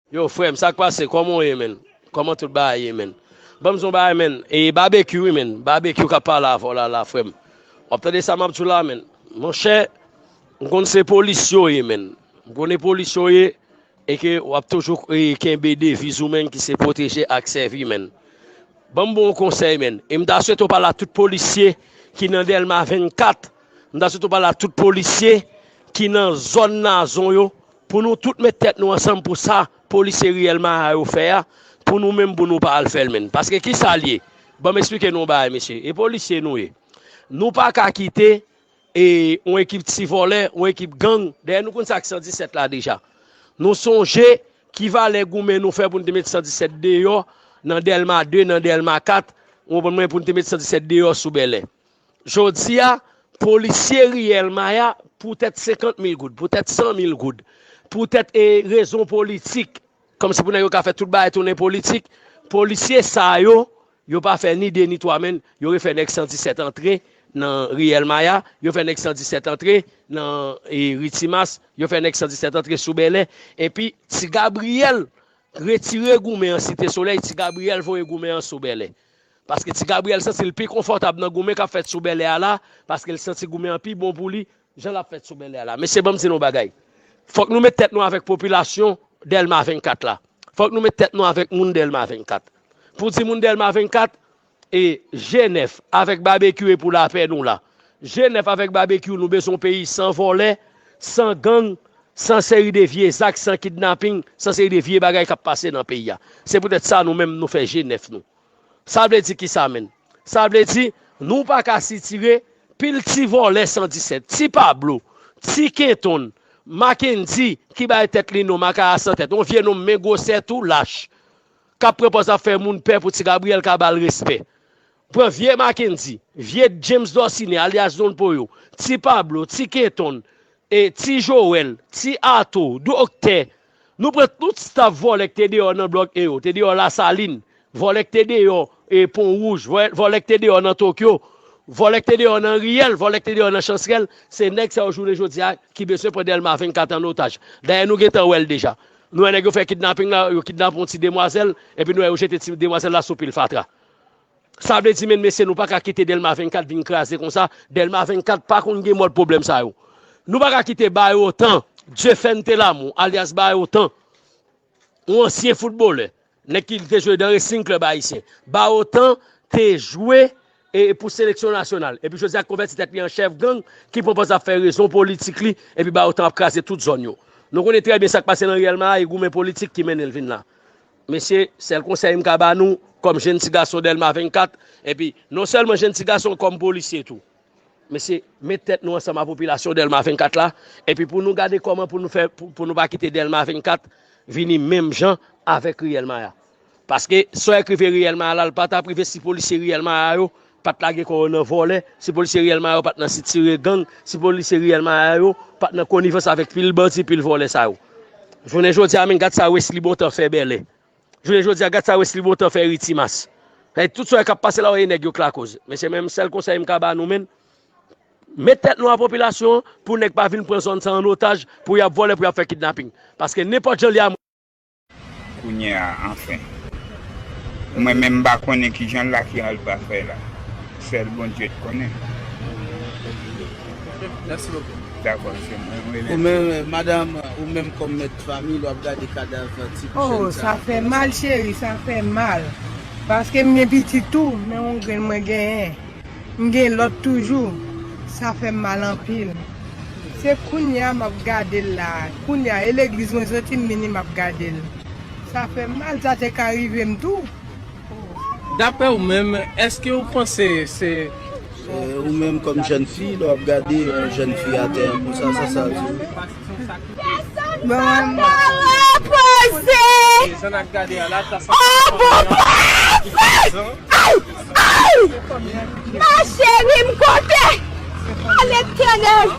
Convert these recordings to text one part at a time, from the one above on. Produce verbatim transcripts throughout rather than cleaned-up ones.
Yo, frè m, sa k pase? Kòman w ye, menn? Kòman tout bagay ye, menn? Ban m di w yon bagay, menn. E Babekyou, wi, menn. Babekyou k ap pale avè w la, la, frè m. W ap tande sa m ap di w la, menn. Monchè, m konn se polis yo ye, menn. M konnen polis yo ye, e ke w ap toujou, e, kenbe deviz ou, menn, ki se pwoteje ak sèvi, menn. Ban m ba w yon konsèy, menn. E m ta swete w pale a tout polisye ki nan Dèlma vennkat. M ta swete w pale a tout polisye ki nan zòn Nazon yo, pou nou tout met tèt nou ansanm pou sa polisye Riyèl Maya yo fè a, pou nou menm, pou nou pa al fè l, menn. Paske ki sa l ye? Ban m eksplike nou yon bagay, mesye. E polisye nou ye. Nou pa ka kite e, yon ekip ti vòlè, yon ekip gang. Dayè, nou konn sa k san disèt la deja. Nou sonje ki valè goumen nou fè pou n te met san disèt deyò nan Dèlma de, nan Dèlma kat, ou konprann mwen, pou n te met san disèt deyò sou Bèlè. Jodi a, polisye Riyèl Maya, poutèt senkant mil goud, poutèt san mil goud, poutèt, e, rezon politik, kòmsi pou nèg yo ka fè tout bagay tounen politik, polisye sa yo, yo pa fè ni de ni twa, menn, yo refè nèg san disèt antre nan Riyèl Maya, yo fè nèg san disèt antre nan, e, Ri Timas, yo fè nèg san disèt antre sou Bèlè, epi Ti Gabriyèl retire goumen an Site Solèy, Ti Gabriyèl voye goumen an sou Bèlè. Paske Ti Gabriyèl santi l pi konfòtab nan goumen k ap fèt sou Bèlè a la, paske l santi goumen an pi bon pou li, jan l ap fèt sou Bèlè a la. Mesye, ban m di nou yon bagay. Fòk nou met tèt nou avèk popilasyon Dèlma vennkat la. Fòk nou met tèt nou avèk moun Dèlma vennkat. Pou di moun Dèlma vennkat, e, G nèf avèk Babekyou e pou lapè nou la. G nèf avèk Babekyou, nou bezwen yon peyi san vòlè, san gang, san seri de vye zak, san kidnaping, san seri de vye bagay k ap pase nan peyi a. Se poutèt sa nou menm nou fè G nèf nou. Sa vle di kisa, menn? Sa vle di, nou pa ka sitire pil ti vòlè san disèt, ti Pablo, ti Kenton, Mackendy ki bay tèt li non Makaya san tèt, yon vye nonm men gwosè tou lach, k ap pran pòz ap fè moun pè pou Ti Gabriyèl ka ba l respè. Pran vye Mackendy, vye James Dorcine, alyas Don Poyo, ti Pablo, ti Kenton, e, ti Joel, ti Ato, doktè. Nou pran tout staf vòlè k te deyò nan blòk E yo, te deyò Lasalin, vòlè k te deyò, e, Pon Wouj, vòlè, vòlè k te deyò nan Tokyo, vòlè k te deyò nan Riyèl, vòlè k te deyò nan Chansrèl, se nèg sa yo jounen jodi a ki bezwen pran Dèlma vennkat an otaj. Dayè, nou gentan wè l deja. Nou wè nèg yo fè kidnaping la, yo kidnape yon ti demwazèl, epi nou wè yo jete ti demwazèl la sou pil fatra. Sa vle di, menn mesye, nou pa ka kite Dèlma vennkat vin kraze konsa. Dèlma vennkat pa konn gen mòd pwoblèm sa yo. Nou pa ka kite Bayotan, Dieufen Telamou, alyas Bayotan, yon ansyen foutbolè, nèg ki te jwe nan Racing Club Ayisyen. Bayotan te jwe, e, pou seleksyon nasyonal. Epi jodi a konvèti tèt li an chèf gang ki pran pòz ap fè rezon politik li, epi Bayotan ap kraze tout zòn yo. Nou konnen trè byen sa k pase nan Riyèl Maya, e goumen politik ki mennen l vin la. Mesye, sèl konsèy m ka ba nou, kòm jenn ti gason Dèlma vennkat, epi non sèlman jenn ti gason, kòm polisye tou. Mesye, met tèt nou ansanm a popilasyon Dèlma vennkat la, epi pou nou gade kòman pou nou fè, pou, pou nou pa kite Dèlma vennkat vini menm jan avèk Riyèl Maya. Paske sa w wè k rive Riyèl Maya la, l pa t ap rive si polisye Riyèl Maya yo pa t lage kò yo nan vòlè, si polisye Riyèl Maya yo pa t nan sitire gang, si polisye Riyèl Maya yo pa t nan konivans avèk pil bandi, pil vòlè sa yo. Jounen jodi a, menn, gad sa Wesley Bontan fè Bèlè. Jounen jodi a, gad sa Wesley Bontan fè Ri Timas. Sa vle di tout sa w wè k ap pase la, w wè e nèg yo k lakoz. Mesye, menm sèl konsèy m ka ba nou, menn, met tèt nou a popilasyon an pou nèg pa vin pran zòn sa an otaj, pou y ap vòlè, pou y ap fè kidnaping. Paske nenpòt jan l ye a, Kounye a, anfen. Mwen menm, m pa konnen kijan l la, ki al pa fè la. Sèl Bondye k konnen. Mèsi bokou. Dakò, se mwen, mwen rele. Ou menm, madanm, ou menm kòm mèt fanmi, w ap gade kadav ti jèn sa. Oh, sa fè mal, cheri, sa fè mal. Paske m gen pitit tou, men yon grenn mwen genyen. M gen lòt toujou. Sa fè m mal anpil. Se kounye a m ap gade l la. Kounye a, e legliz mwen soti m vini m ap gade l. Sa fè m mal, sa te ka rive m tou. Daprè ou menm, èske ou panse se... E, ou menm kòm jèn fi, lè w ap gade yon jèn fi atè a konsa, sa sa di? Pèsonn pa ka repoze. Oh, bon, bon. Ay! Ay! Ma cheri, m kote? Oh, Letènèl!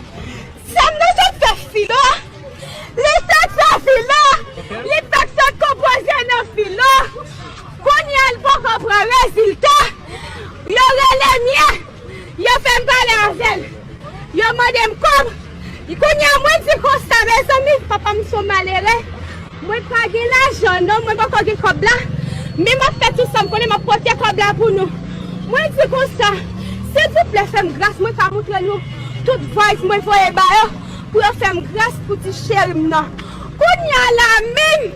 Sè m nan sot fè filo. Li sot fè filo. Li fèk sot konpoze nan filo. Kounye a, l poko pran rezilta. Yo rele m ye. Yo fè m pale avè l. Yo mande m kòb. Kounye a, mwen di konsa, mezanmi, papa m se yon malere. Mwen pa gen lajan non, mwen poko gen kòb la. Men m ap fè tout sa m konnen, m ap pote kòb la pou nou. Mwen di konsa, silvouplè fè m gras, mwen ka moutre nou tout voice mwen voye ba yo, pou yo fè m gras pou ti cheri m nan. Kounye a la menm,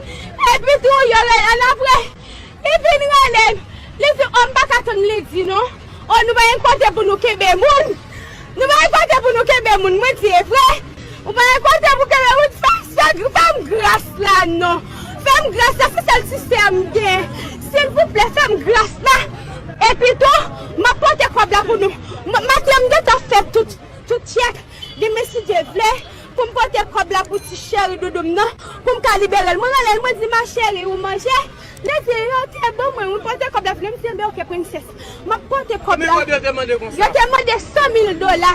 epi tou yo rele ann apre. Li vin rele m. Li di, o, m pa ka tann li di non. O, nou pa gen kote pou nou kenbe moun. Nou pa gen kote pou nou kenbe moun. Mwen di, e vre? Ou pa gen kote pou kenbe moun? Fè, fè, fè m gras la non. Fè m gras la, se sèl ti sè m gen. Silvouplè, fè m gras la. Epi tou, m ap pote kòb la pou nou. M- Maten, m gentan fè tout, tout tchèk. Demen, si Dye vle, pou m pote kòb la pou ti cheri doudou m nan, pou m ka libere l. Mwen rele l, mwen di, ma chérie, ou manje? Li di, yo te ban mwen, mwen pote kòb la vini. M di, enben, oke, prensès. M ap pote kòb la. Konbyen kòb yo te mande konsa? Yo te mande san mil dola.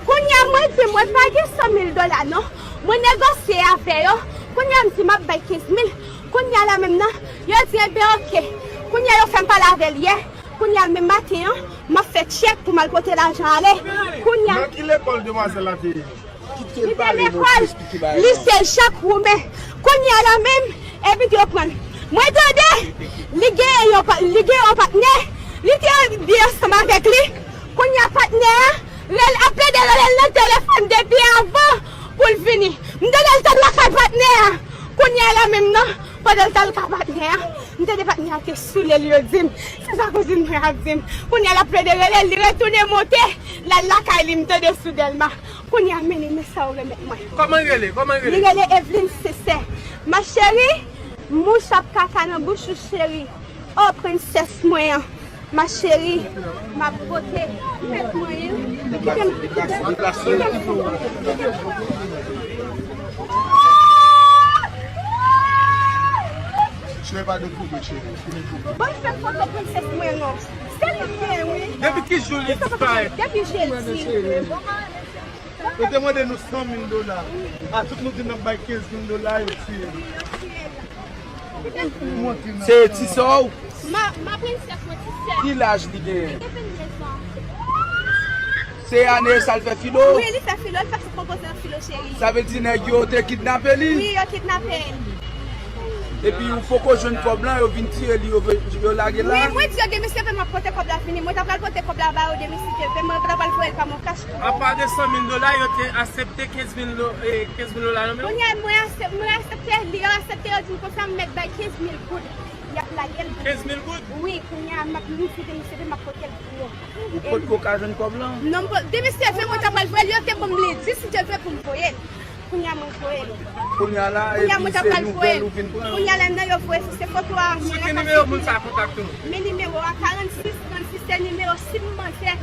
Kounye a, mwen di, mwen pa gen san mil dola, non. Mwen negosye avè yo. Kounye a, m di, m ap bay kenz mil. Kounye a la menm nan, yo di, enben, oke. Kounye a, yo fè m pale avè l yè. Kounye a, menm maten an, m ap fè tchèk pou m al pote lajan ale. Kounye a, nan ki lekòl demwazèl la te ye? Li te lekòl lise Jak Woumen. Kounye a la menm, epi yo pran l. Mwen tande, li gen yon pa- li gen yon patnè, li te anvi ansanm avèk li. Kounye a patnè a, rel- ap plede rele l nan telefòn depi avan pou l vini. M tande l t al lakay patnè a. Kounye a la menm nan, pandan l t al lakay patnè a, m tande patnè a te soule l, yo di m. Se sa kouzin mwen ap di m. Kounye a l ap plede rele l, li retounen monte, l al lakay li, m tande sou Dèlma. Kounye a, men li, men sa yo remèt mwen. Kòman l rele? Kòman l rele? Li rele Evelyne Sesè. Ma chérie, mouch ap kaka nan bouch ou, cheri. O, prensès mwen an. Ma chérie, m ap pote tèt mwen, wi. Kite m, kite m, kite m. Cheri, pa dekouvri, cheri. Ban m fè foto prensès mwen, non. Se li m gen, wi. Depi ki jou li disparèt? Depi jedi. Yo te mande nou san mil dola. A tout nou di n ap bay kenz mil dola, yo tiye nou. Se ti sè w? Ma, ma prensès, mwen ti sè. Ki laj li genyen? Li gen venndez an. Se ane sa l fè filo? Wi, li fè filo, li fè sou konpoze nan filo, cheri. Sa vle di nèg yo te kidnape li? Wi, yo kidnape l. Epi ou poko jwenn kòb lan, yo vin tiye li, yo, yo lage l la? Wi, mwen di yo demen si Dye vle m ap pote kòb la vini. Mwen ta pral pote kòb la ba yo demen si Dye vle, mwen ta pral voye l pa Moncash pou yo. Apa de san mil dola, yo te aksepte kenz mil do- e, kenz mil dola nan men w? Kounye a, mwen aksep- mwen aksepte, li yo aksepte, yo di m konsa m mèt bay kenz mil goud. Y ap lage l pou mwen. Kenz mil goud? Wi, kounye a, m ap di si Dye vle m ap pote l pou yo. Ou potko ka jwenn kòb lan? Non, m po- demen si Dye vle, mwen ta pral voye l, yo te ban m li di si Dye vle pou m voye l. Kounye a mwen voye l. Kounye a la, epi se nouvèl ou vin pran. Kounye a la nan yo voye sou se foto a. Sou ki nimewo moun sa kontakte w? Men nimewo a karannsis trannsis, se nimewo sim manzè.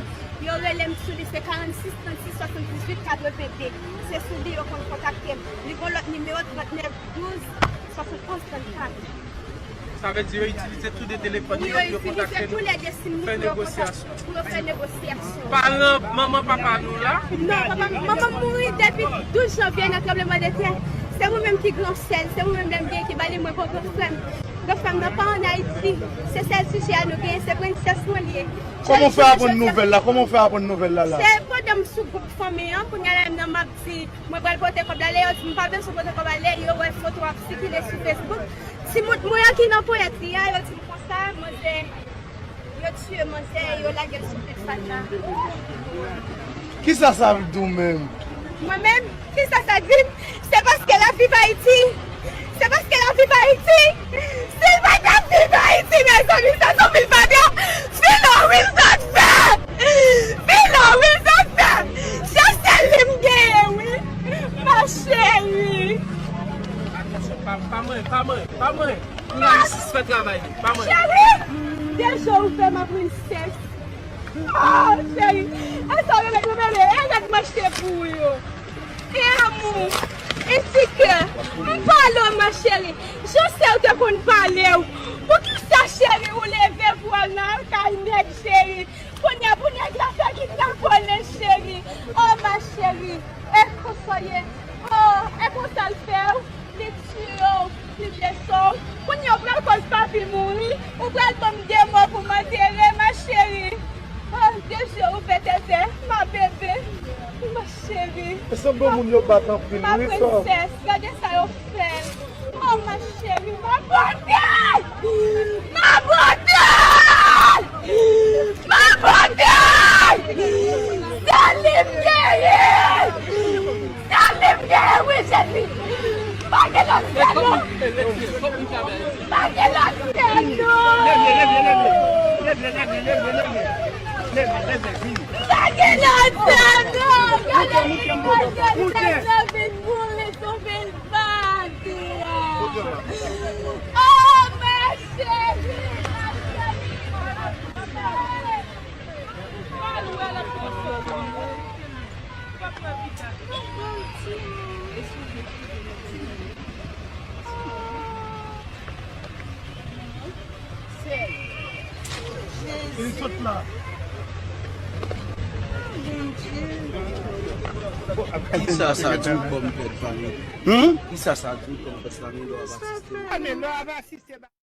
Yo rele m sou li, se karannsis trannsis swasanndizuit katrevenndez. Se sou li yo konn kontakte m. Li gon lòt nimewo trannèf douz swasantonz trannkat. Sa vle di yo itilize tou de telefòn yo pou yo kontakte nou, fè negosyasyon. Pou yo fè negosyasyon. Paran, manman, papa nou la? Non, papa, manman m mouri depi douz janvye nan tranblemanntè. Se mwen menm ki gran sè l, se mwen menm lè m gen ki ba li mwen pou gran frè m. Gran frè m nan pa ann Ayiti. Se sèl sijè a nou genyen, se prensès mwen li ye. Kòman w fè aprann nouvèl la? Kòman w fè aprann nouvèl la la? Se pandan m sou gwoup fanmi an, kounye a la menm nan m ap di, mwen pral pote kòb la, lè yo di m pa bezwen pote kòb la, lè yo wè foto ap sikile sou Facebook. Timoun mwen an ki nan ponyèt li a, yo di m konsa, manzè, yo tiye manzè, yo lage l sou pye fatra. Kisa sa vle di w menm? Mwen menm, kisa sa di m? Se paske l ap viv Ayiti. Se paske l ap viv Ayiti. Si l pa t ap viv Ayiti, mezanmi, sa se yon pil fatra. Filo Wilson fè! Filo Wilson fè! Se sèl li m genyen, wi. Ma chérie. Atansyon, pa, pa manyen, pa manyen, pa manyen. Jounalis, fè travay li, pa manyen. Cheri! Deja ou fè ma princesse. Oh, cheri, e sa w remèt mwen, bebe, e rad m achte pou ou yo. E amou, e ti kè, m pale w, ma chérie. Jan sè w te konn pale w. Poukisa, cheri, ou leve pou w al nan kay nèg, cheri? Kounye a pou nèg la fè kidnapè w, cheri. Oh, ma chérie, e konsa w ye. Oh, e konsa l fè w. Li tiye w, li blese w. Kounye a ou pral koz papi mouri, ou pral ban m de mò pou m antere, ma chérie. Oh, de je ouvè tètè, ma bébé, ma chérie. E se bon moun yo bat anpil, wi, frè. Ma princesse, gade sa yo fè l. Oh, ma Mabòde! Mabòde! Mabòde! Sèl li m genyen! Sèl li m genyen, wi, Jezi! Pa gen lòt sèl non! Pa gen lòt sèl non! Pa gen lòt sèl non! Gade imaj yo, tèt yo vin boule sou vil. Bandi a! Oh, ma chérie, ma chérie! Li sot la. Kisa sa di w kòm pèd fanmi? Hmm? Kisa sa di w kòm pèd fanmi lè w ap asiste? Lè w ap asiste.